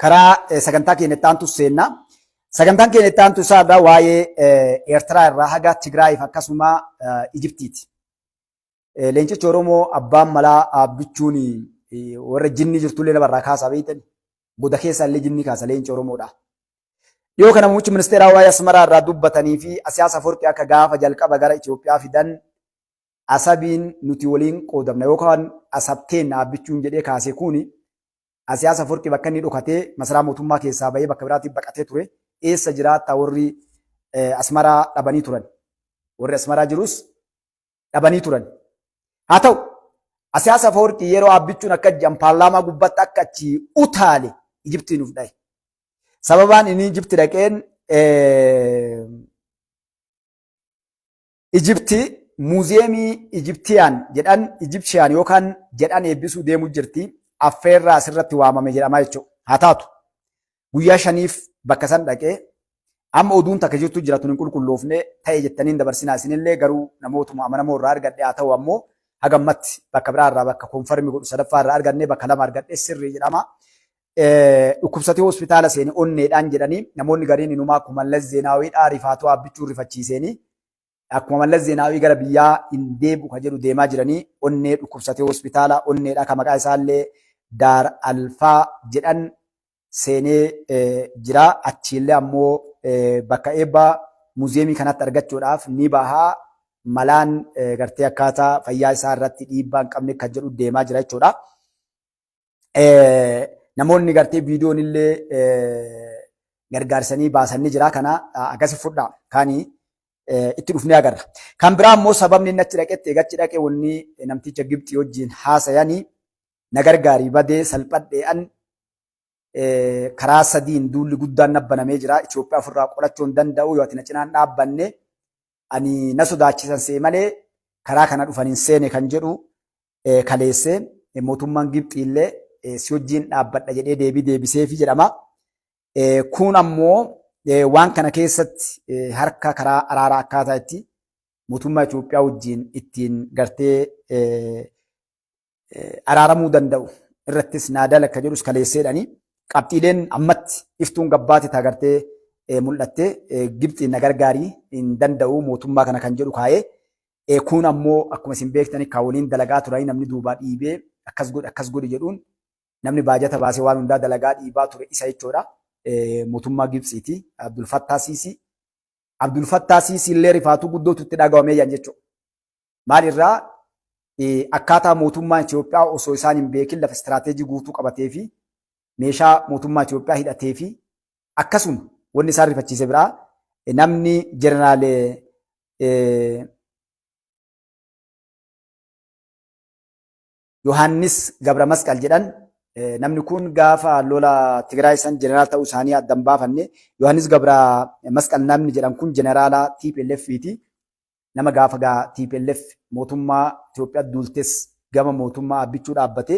Karaa sagantaa keenya itti aantu seenna. Sagantaan keenya itti aantu isaa irraa waa'ee Eertiraa irraa haga Tigraayiif akkasuma Ijiptiiti. Leencichi Oromoo abbaan malaa Abbichuun warra jinni jirtullee namarraa kaasaa beektan. Goda keessaa illee jinni kaasa leenci Oromoodha. Dhiyoo kana muummichi ministeeraa waa'ee Asmaraa irraa dubbatanii fi Asiyaas Aforqii akka gaafa jalqaba gara Itoophiyaa fidan Asabiin nuti waliin qoodamna yookaan Asabteen Abbichuun jedhee kaase kuni Asiyaas Aforqii bakka inni dhokatee masaraa mootummaa keessaa bahee bakka biraatti baqatee ture eessa jiraata warri Asmaraa dhabanii turan. Warri Asmaraa jirus dhabanii turan. Haa ta'u, Asiyaas Afawarqii yeroo Abbichuun akka jedhan paarlaamaa gubbatti akka achi utaale Ijiptiin nuuf dhahe. Sababaan inni Ijipti dhaqeen Ijipti muuziyeemii Ijiptiyaan jedhan Ijipshiyaan yookaan jedhan eebbisuu deemu jirti. Affeerraa asirratti waamame jedhamaa jechuudha. Haa taatu. Guyyaa 5f bakka san dhaqee amma oduun takka jirtu jira tun hin qulqulloofne ta'e jettanii hin dabarsinaa isinillee garuu namootuma amanamoo irraa argadhe haa ta'u ammoo haga ammatti bakka biraa irraa bakka konfarmi godhu sadaffaa irraa arganne bakka lama argadhe sirrii jedhama. Dhukkubsatee hospitaala seene onneedhaan jedhanii namoonni gariin inumaa akkuma Mallas Zeenaawiidhaa rifaatuu Abbichuu rifachiiseeni akkuma Mallas Zeenaawii gara biyyaa hin deebi'u ka jedhu deemaa jiranii onnee dhukkubsatee hospitaala onneedha ka maqaa isaallee Daar Alfaa jedhan seenee jira. Achiillee ammoo bakka eebba muuziyeemii kanatti argachuudhaaf ni baha. Malaan gartee akkaataa fayyaa isaa irratti dhiibbaa hin qabne kan jedhu deemaa jira jechuudha. Namoonni gartee viidiyoon illee gargaarsanii baasan ni jira. Kana akkasi fudhaa. Kaani itti dhufnee agarra. Kan biraa immoo sababni inni achi dhaqetti egaa achi dhaqe wanni namticha Gibxii wajjin haasayanii na gargaarii badee salphadhee an karaa sadiin duulli guddaan na banamee jira. Itoophiyaa ofirraa qolachuu hin danda'u yoo ati na cinaan dhaabbanne ani na sodaachisan see malee karaa kana dhufan hin seene kan jedhu kaleessee mootummaan Gibxii illee si wajjin dhaabbadha jedhee deebii deebiseefi jedhama. Kun ammoo waan kana keessatti harka karaa araaraa akkaataa itti mootummaa Itoophiyaa wajjin ittiin gartee araaramuu danda'u irrattis naadal akka jedhus kaleesseedhani. Qabxiileen ammatti iftuun gabbaate taa gartee mul'atte Gibxiin na gargaarii hin danda'u mootummaa kana kan jedhu kaa'ee. Kun ammoo akkuma isin beektani kan waliin dalagaa turanii namni duubaa dhiibee akkas godhi akkas godhi jedhuun namni baajata baasee waan hundaa dalagaa dhiibaa ture isa jechuudha. Mootummaa Gibxiiti. Abdul Fattaa Siisii. Abdul Fattaa Siisii illee rifaatuu guddootu itti dhaga'amee jiran jechuudha. Maalirraa akkaataa mootummaan Itoophiyaa osoo isaan hin beekin lafa istiraateejii guutuu qabatee fi meeshaa mootummaa Itoophiyaa hidhatee fi akkasuma wanni isaan rifachiise biraa namni jeneraal Yohaannis Gabra Masqal jedhan namni kun gaafa lola Tigraay san jeneraal ta'uu isaanii adda hin baafanne. Yohaannis Gabra Masqal namni jedhan kun jeneraala TPLF ti. Nama gaafa gaa TPLF mootummaa Itoophiyaa duultes gama mootummaa Abbichuu dhaabbate.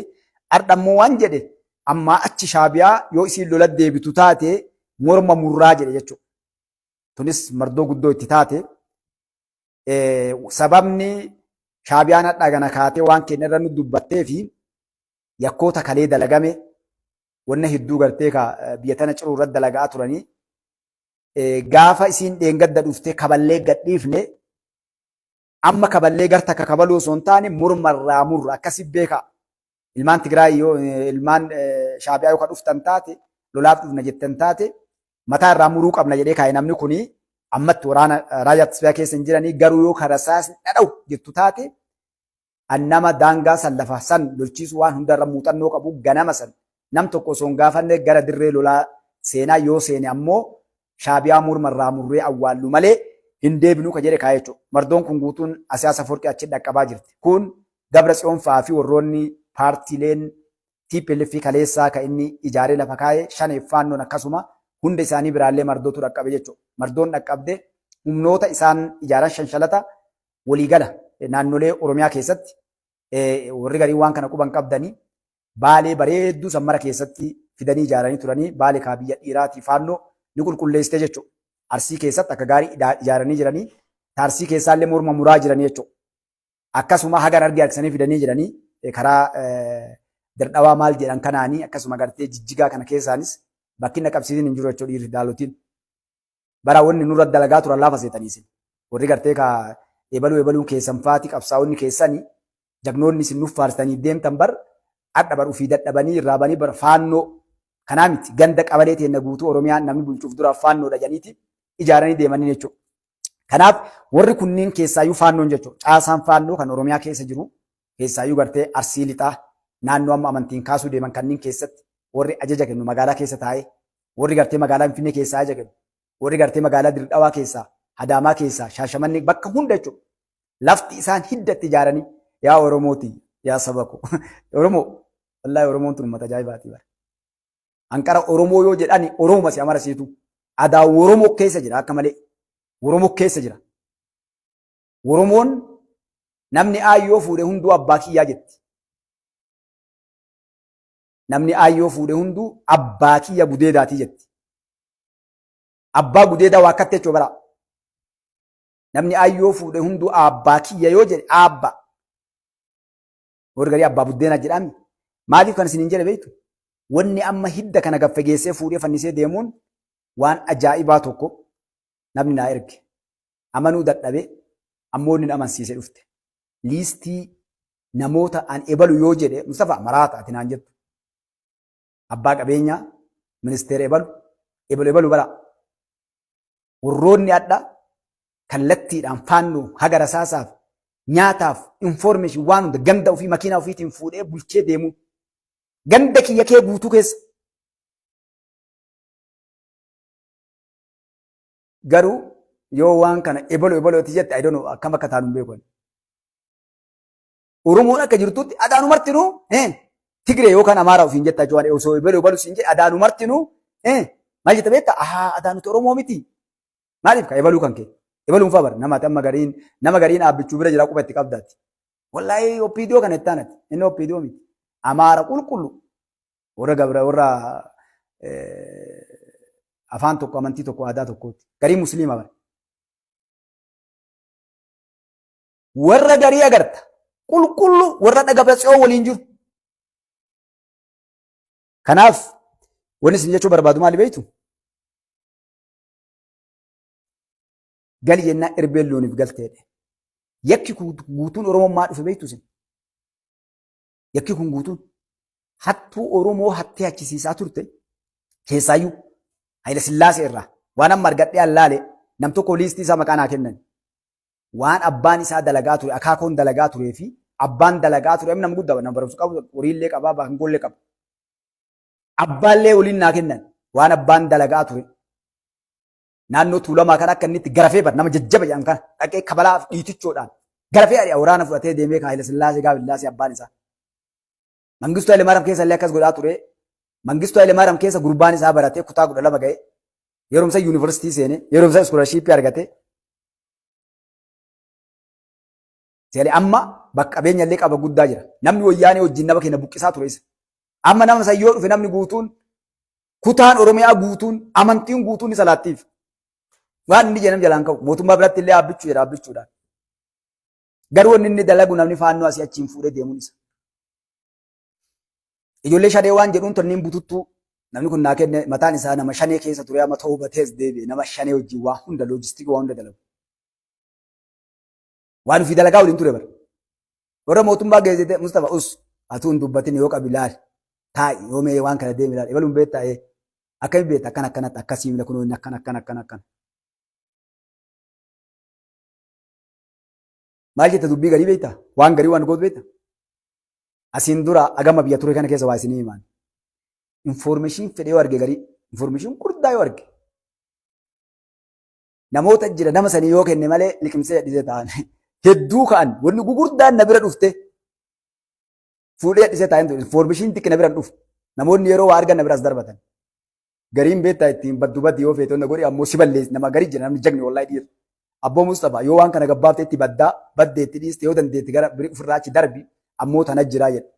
Ardha immoo waan jedhe ammaa achi Shaabiyaa yoo isiin lola deebitu taate morma murraa jedhe jechuudha. Tunis mardoo guddoo itti taate. Sababni Shaabiyaan hadhaa gana kaatee waan keenya irra nu dubbattee fi yakkoota kalee dalagame wanna hedduu gartee ka biyya tana ciruu irratti dalagaa turanii gaafa isiin dheengadda dhuftee kaballee gadhiifne amma kaballee gar takka kabaluu osoo hin taane morma irraa murra akkasi beekaa. Ilmaan Tigraay yoo ilmaan Shaabiyaa yoo ka dhuftan taate lolaaf dhufna jettan taate mataa irraa muruu qabna jedhee kaa'e namni kuni ammatti waraana raayyaa ittisa biyyaa keessa hin jiranii garuu yoo ka rasaasni dhadha'u jettu taate an nama daangaa san lafa san lolchiisuu waan hundarra muuxannoo qabu ganama san nam tokko osoo hin gaafanne gara dirree lolaa seenaa yoo seene ammoo Shaabiyaa morma irraa murree awwaallu malee hin deebinuu ka jedhe kaa'e jechuudha. Mardoon kun guutuun Asiyaas Aforqii achi dhaqqabaa jirti. Kun Gabra Tsiyoon fa'aa fi warroonni paartiileen TPLF kaleessaa ka inni ijaaree lafa kaa'e Shaneef Faannoon akkasuma hunda isaanii biraallee mardootu dhaqqabe jechuudha. Mardoon dhaqqabde humnoota isaan ijaaran shanshalata waliigala naannolee Oromiyaa keessatti warri gariin waan kana quban qabdanii Baalee bareedduu san mara keessatti fidanii ijaaranii turanii Baale kaa biyya dhiiraatii Faannoo ni qulqulleessite jechuudha. Arsii keessatti akka gaarii ijaaranii jiranii Arsii keessaallee morma muraa jiranii jechuudha. Akkasuma haga Harargee harkisanii fidanii jiranii karaa Dirdhawaa maal jedhan kanaanii akkasuma gartee Jijjigaa kana keessaanis Bakki na qabsiisin hin jiru jechuudha dhiirri daalotiin. Bara wanni nurra dalagaa turan laafa seetanii isin. Warri gartee ka ebaluu ebaluun keessan faati qabsaa'onni keessanii jagnoonni isin nuuf faarsitanii deemtan bar adha bar ufii dadhabanii irraa banii bar faannoo kanaa miti ganda qabalee teenna guutuu Oromiyaan namni bulchuuf dura faannoodha jedhaniiti ijaaranii deemanii jechuudha. Kanaaf warri kunniin keessaayyuu faannoon jechuudha. Caasaan faannoo kan Oromiyaa keessa jiru keessaayyuu gartee Arsii Lixaa naannoo amma amantiin kaasuu deeman kanneen keessatti warri ajaja kennu magaalaa keessa taa'ee warri gartee magaalaa Finfinnee keessaa ajaja kennu warri gartee magaalaa Dirdhawaa keessaa Hadaamaa keessaa Shaashamannee bakka hunda jechuudha. Lafti isaan hiddatti ijaaranii yaa Oromooti yaa saba koo Oromoo wallaahi Oromoon tun uummata ajaa'ibaati bara. Anqara Oromoo yoo jedhani Oromuma si amarasiitu. Adaa Oromoo keessa jira akka malee. Oromoo keessa jira. Oromoon namni aayyoo fuudhe hunduu abbaa kiyyaa jetti. Namni aayyoo fuudhe hunduu abbaa kiyya gudeedaatii jetti. Abbaa gudeedaa waa akkatti jechuu bara. Namni aayyoo fuudhe hunduu abbaa kiyya yoo jedhe abbaa. Warri garii abbaa buddeenaa jedhaami. Maaliif kan isiniin jedhe beektu? Wanni amma hidda kana gad fageessee fuudhee fannisee deemuun waan ajaa'ibaa tokko namni naa erge. Amanuu dadhabee ammoo inni amansiise dhufte. Liistii namoota an ebalu yoo jedhe Mustafa maraata ati naan jettu. Abbaa qabeenyaa ministeera ebalu ebalu ebalu bara. Warroonni adha kallattiidhaan faannoo haga rasaasaaf nyaataaf information waan hunda ganda ofii makiinaa ofiitiin fuudhee bulchee deemuu ganda kiyya kee guutuu keessa. Garuu yoo waan kana ebalo ebalo itti jette I don't know akkam akka taanu hin beeku. Oromoon akka jirtutti adaanu martinuu Tigree yookaan Amaaraa ofiin jetta jechuudha osoo ebalo ebalo siin jedhe adaanu martinuu maal jetta beektaa ahaa adaanuti Oromoo miti. Maaliif ka ebaluu kan kee ebaluun faa bara nama amma gariin nama gariin dhaabbichuu bira jira quba itti qabdaati. Wallaahi OPDO kana itti aanati inni OPDO miti. Amaara qulqullu warra gabra warra afaan tokko amantii tokko aadaa tokkooti. Garii musliima bara. Warra garii agarta qulqullu warra dhagabra tsiyoo waliin jiru. Kanaaf wanni isin jechuu barbaadu maali beektu? Gali jennaan erbeen looniif galteedha. Yakki guutuun Oromoo maa dhufe beektu isin? Yakki kun guutuun hattuu Oromoo hattee achisiisaa turte keessaayyuu Hayila Sillaasee irraa waan amma argadhee allaale nam tokko liistii isaa maqaa naa kennan. Waan abbaan isaa dalagaa ture akaakoon dalagaa turee fi abbaan dalagaa ture nama guddaa nama barumsa qabu horiillee qabaa baangoollee qaba. Abbaallee waliin naa kennan waan abbaan dalagaa ture. Naannoo Tuulamaa kana akka inni itti garafee bar nama jajjaba jedhan kana dhaqee kabalaaf dhiitichoodhaan garafee ari'a waraana fudhatee deemee kan Hayila Sillaasee gaafa Sillaasee abbaan isaa. Mangistuu Hayilemaariyaam keessa illee akkas godhaa ture. Mangistuu Hayilemaariyaam keessa gurbaan isaa baratee kutaa 12 ga'e. Yeroo isa yuunivarsiitii seene yeroo isa iskoolashiippii argate. Seele amma bakka qabeenya illee qaba guddaa jira. Namni wayyaanee wajjin nama keenya buqqisaa ture isa. Amma nama san yoo dhufe namni guutuun kutaan Oromiyaa guutuun amantiin guutuun isa laattiif. Waan inni jedhan jalaan ka'u mootummaa biratti illee dhaabbichuu jedha dhaabbichuudhaan. Garuu wanni inni dalagu namni faannoo asii achiin fuudhee deemuun isa. Ijoollee shanee waan jedhuun tonniin bututtuu namni kun naa kenne mataan isaa nama shanee keessa ture amma ta'uu batees deebi'e nama shanee wajjin waa hunda loojistikii waa hunda dalagu. Waan ofii dalagaa waliin ture bara. Warra mootummaa geessite Mustafa us atuu hin dubbatin yoo qabi laali. Taa'i yoo mee waan kana deemi laali. Ebaluun beektaa ee. Akkami beekta akkana akkanatti akkasii mila kunoo inni akkana akkana akkana akkana. Maal jetta dubbii garii beektaa? Waan garii waan gootu beektaa? Asiin dura agama biyya ture kana keessa waa isinii himaan. Information fedhe yoo arge garii. Information guddaa yoo arge. Namoota jira nama sanii yoo kenne malee liqimsee hadhisee ta'an. Hedduu ka'an wanni gugurdaan na bira dhufte fuudhee hadhisee taa'een ture. Information xiqqi na bira dhufu. Namoonni yeroo waa argan na biraas darbatan. Gariin beektaa ittiin baddu baddi yoo feete godhi ammoo si balleessi nama garii jira namni jagni wallahi dhiira. Abboo Mustafa yoo waan kana gabbaafte itti baddaa badde itti dhiiste yoo dandeetti gara biri ofirraa achi darbi ammoo tana jiraa jedha.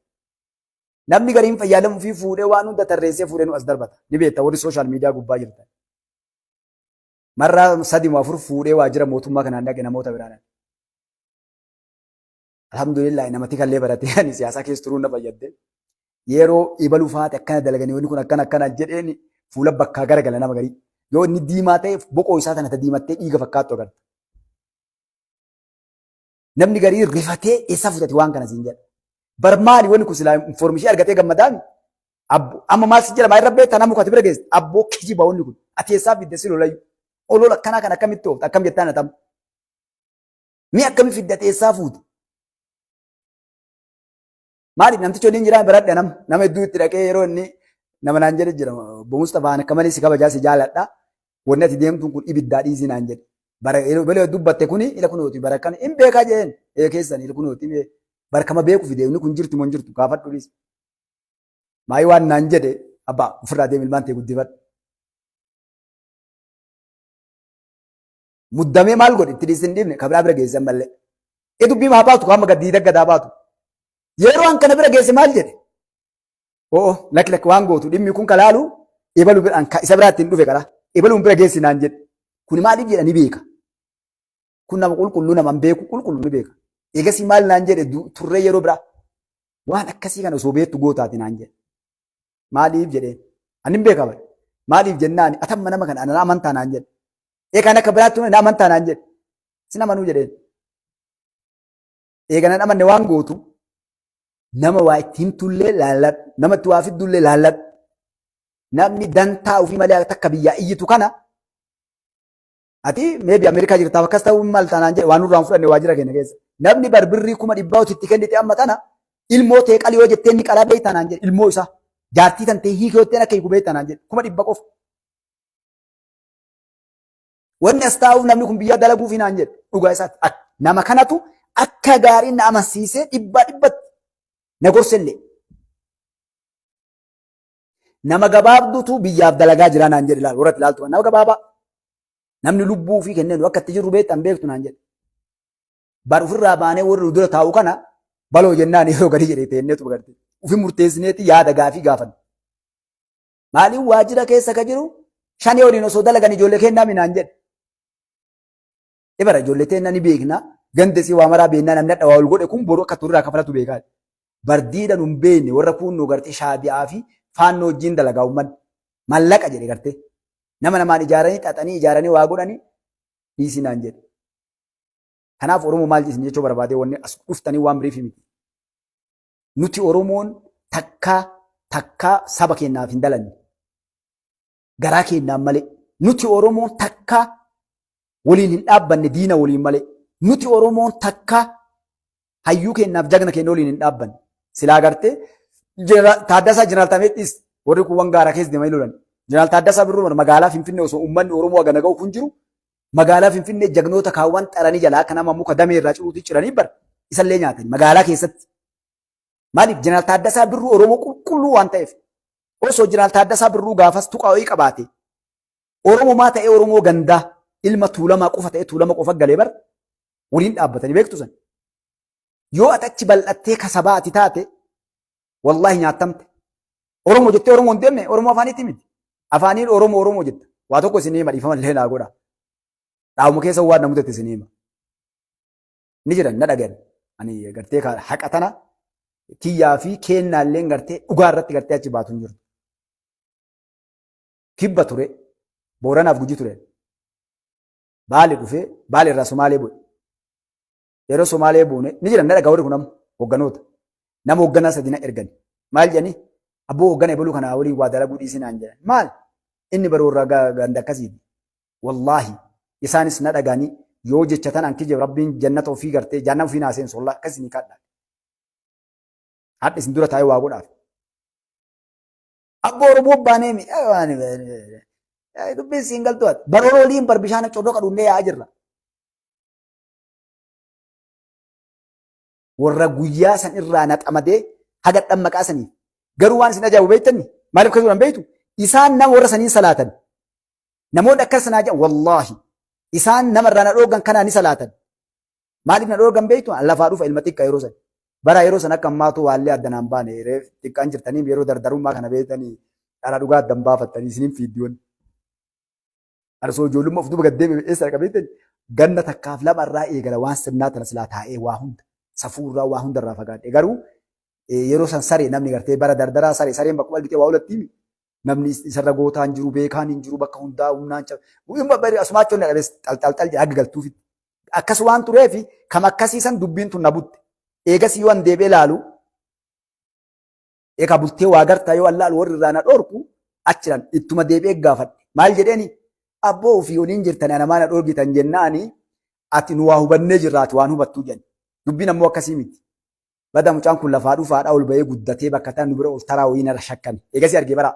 Namni gariin fayyadamu fi fuudhee waan hunda tarreessee fuudhee nu as darbata. Ni beekta warri sooshaal miidiyaa gubbaa jirtan. Marraa sadi moo afur fuudhee waajjira mootummaa kanaan dhaqe namoota biraan. Alhamdulillah namatti kallee baratee ani siyaasaa keessa turuun na fayyadde. Yeroo ibalu faate akkana dalaganii wanni kun akkana akkana jedheen Fuula bakkaa garagala nama garii. Yoo inni diimaa ta'e boqoo isaa tana ta diimattee dhiiga fakkaattu agarta. Namni garii rifatee eessa fudhate waan kana siin jedha. Bar maali wanni kun silaa informeeshinii argatee gammadaami? Abbo amma maal si jedha maal irra beektaa nama mukati bira geesse abboo kijiba wanni kun ati eessaa fidde si lolayyu. Olola akkanaa kan akkamitti oofta akkam jettaan atam. Mee akkami fidde ati eessaa fuute? Maaliif namtichi waliin jiraa baradhe nama nama hedduu itti dhaqee yeroo inni nama naan jedhe jira obbo Mustafaan akka malee si kabajaa si jaaladha wanni ati deemtuun kun ibiddaa dhiisii naan jedhe. Bara yeroo balee dubbatte kuni ila kunooti bara akkami hin beekaa jedheen ee keessan ila kunooti bara kama beeku fide inni kun jirti moo hin jirtu gaafadhu dhiisi. Maayii waan naan jedhe abbaa ofirraa deemi ilmaan tee guddifadhu. Muddamee maal godhe itti dhiisin dhiifne kabiraa bira geesse ammallee. E dubbii haa baatu hamma gad diida gadaa baatu. Yeroo an kana bira geesse maal jedhe? O'o lakki lakki waan gootu dhimmi kun kalaalu ebalu biraan isa biraatti hin dhufe karaa ebaluun bira geessi naan jedhe. Kuni maaliif jedha ni beeka. Kun nama qulqulluu nama hin beeku qulqulluu ni beeka. Eegasii maal naan jedhe turree yeroo biraa waan akkasii kana osoo beektu gootaati naan jedhe. Maaliif jedheen? Ani hin beeka bara. Maaliif jennaan atamma nama kana ana amantaa naan jedhe. Ee kan akka biraatti na amantaa naan jedhe. Sin amanuu jedheen. Eega nan amanne waan gootu nama waa itti himtullee laalladhu. Nama itti waa fiddullee laalladhu. Namni dantaa ofii malee takka biyyaa iyyitu kana ati maybe Ameerikaa jirtaaf akkas ta'uu maal taanaan jedhe waan nurraan fudhanne waajjira keenya keessa. Namni bar birrii 100,000 itti kennite amma tana ilmoo tee qalii yoo jettee inni qalaa beektaa naan jedhe ilmoo isaa. Jaartii tan tee hiikee jettee akka hiiku beektaa naan jedhe 100,000 qofa. Wanni as taa'uuf namni kun biyya dalaguuf naan jedhe dhugaa isaatti. Nama kanatu akka gaariin na amansiisee dhibbaa dhibbatti na gorsellee. Nama gabaabduutu biyyaaf dalagaa jira naan jedhe ilaal warra ilaaltu nama gabaabaa. Namni lubbuu ofii kenneen akka itti jirru beektan beektu naan jedhe. Bar ofirraa baanee warri nu dura taa'u kana baloo jennaan yeroo gadi jedhee teenneetu garte. Ofi murteessineeti yaada gaafii gaafanna. Maaliif waajjira keessa ka jiru shanee waliin osoo dalagan ijoollee kennaa minaan jedhe. Ibara ijoollee teenna ni beekna. Ganda isii waa maraa beeknaa namni hadha waa ol godhe kun boru akka turraa kafalatu beekaa. Bardiidha nun beekne warra kuunnoo gartee shaabi'aa fi faannoo wajjin dalagaa uummanni. Mallaqa jedhe gartee. Nama namaan ijaaranii xaxanii ijaaranii waa godhanii dhiisii naan jedhe. Kanaaf Oromoo maal isin jechuu barbaadee wanni as dhuftanii waan biriif miti. Nuti Oromoon takkaa takkaa saba keenyaaf hin dalanne. Garaa keenyaan malee. Nuti Oromoon takkaa waliin hin dhaabbanne diina waliin malee. Nuti Oromoon takkaa hayyuu keenyaaf jagna keenya waliin hin dhaabbanne. Silaa gartee Taaddasaa Jeneraal Taameettis warri kun waan gaaraa keessa deemanii lolan. Jeneraal Taaddasaa Birruu magaalaa Finfinnee osoo uummanni Oromoo hagana ga'u kun jiru magaalaa Finfinnee jagnoota kaawwan xaranii jalaa akka nama muka damee irraa ciruutti ciranii bar isallee nyaatanii magaalaa keessatti. Maaliif Jeneraal Taaddasaa Birruu Oromoo qulqulluu waan ta'eef osoo Jeneraal Taaddasaa Birruu gaafas tuqaa wayii qabaate Oromomaa ta'ee Oromoo gandaa ilma tuulamaa qofa ta'ee tuulama qofa galee bar waliin dhaabbatanii beektu san. Yoo ati achi bal'attee kasabaa ati taate wallaahi nyaattamte. Oromoo jettee Oromoo hin deemne Oromoo afaaniitti miti. Afaaniin Oromoo Oromoo jetta. Waa tokko isin hima dhiifama illee naa godha. Dhaabuma keessa waan namutatti isin hima. Ni jiran na dhagayan. Ani gartee haqa tana kiyyaa fi keennaalleen gartee dhugaa irratti gartee achi baatu hin jirtu. Kibba ture Booranaaf Gujii ture. Baale dhufee Baale irraa Somaalee bu'e. Yeroo Somaalee buune ni jiran na dhagaa warri kun amma hogganoota. Nama hogganaa sadi na ergani. Maal jedhanii abboo hoggana ebaluu kanaa waliin waa dalaguu dhiisii naan jedhan. Maal inni baroo irraa ganda akkasiiti. Wallaahi isaanis na dhagaanii yoo jecha tan an kijib rabbiin jannata ofii gartee jannata ofii naa seensu wallah akkas ni kadha. Hadha isin dura taa'ee waa godhaaf. Abboo Oromoo baanee mi dubbiin siin galtu ati. Barooroo waliin bar bishaan corroqa dhunnee yaa'aa jirra. Warra guyyaa san irraa na xamadee haga dhan maqaa saniif. Garuu waan isin ajaa'ibu beektani maaliif akkasumaan beektu isaan nama warra saniin salaatan. Namoonni akka sanaa jedhan wallaahi isaan nama irraa na dhoorgan kanaa ni salaatan. Maaliif na dhoorgan beektu lafaa dhufa ilma xiqqa yeroo san. Bara yeroo san akka ammaatu waallee adda naan baane reef xiqqaan jirtanii yeroo dardarummaa kana beektanii dhara dhugaa addan baafattanii isiniin fiiddiyoon. Arsoo ijoollummaa of duuba gad deebi'e eessa dhaqa beektanii ganna takkaaf lama irraa eegala waan sirnaa tana silaa taa'ee waa hunda safuurraa waa hunda irraa fagaadhe garuu yeroo san saree namni gartee bara dardaraa saree sareen bakkuma argitee waa olattii. Namni isarra gootaan hin jiru, beekaan hin jiru, bakka hundaa humnaan asumaa achi onnee dhabees xalxalxal jedha haga galtuufitti. Akkas waan tureef kam akkasiisan dubbiin tun na butte. Eegas yoo an deebi'ee laalu eegaa bultee waa gartaa yoo an laalu warri irraa na dhorku achiran ittuma deebi'ee gaafadhe. Maal jedheeni abboo ofii waliin jirtan anamaa na dhorgitan jennaani ati nu waa hubannee jirra ati waan hubattuu jedhan. Dubbiin ammoo akkasii miti. Bada mucaan kun lafaa dhufaadhaa ol ba'ee guddatee bakka tana nu bira ol taraa wayii narra shakkame. Eegasii argee bara.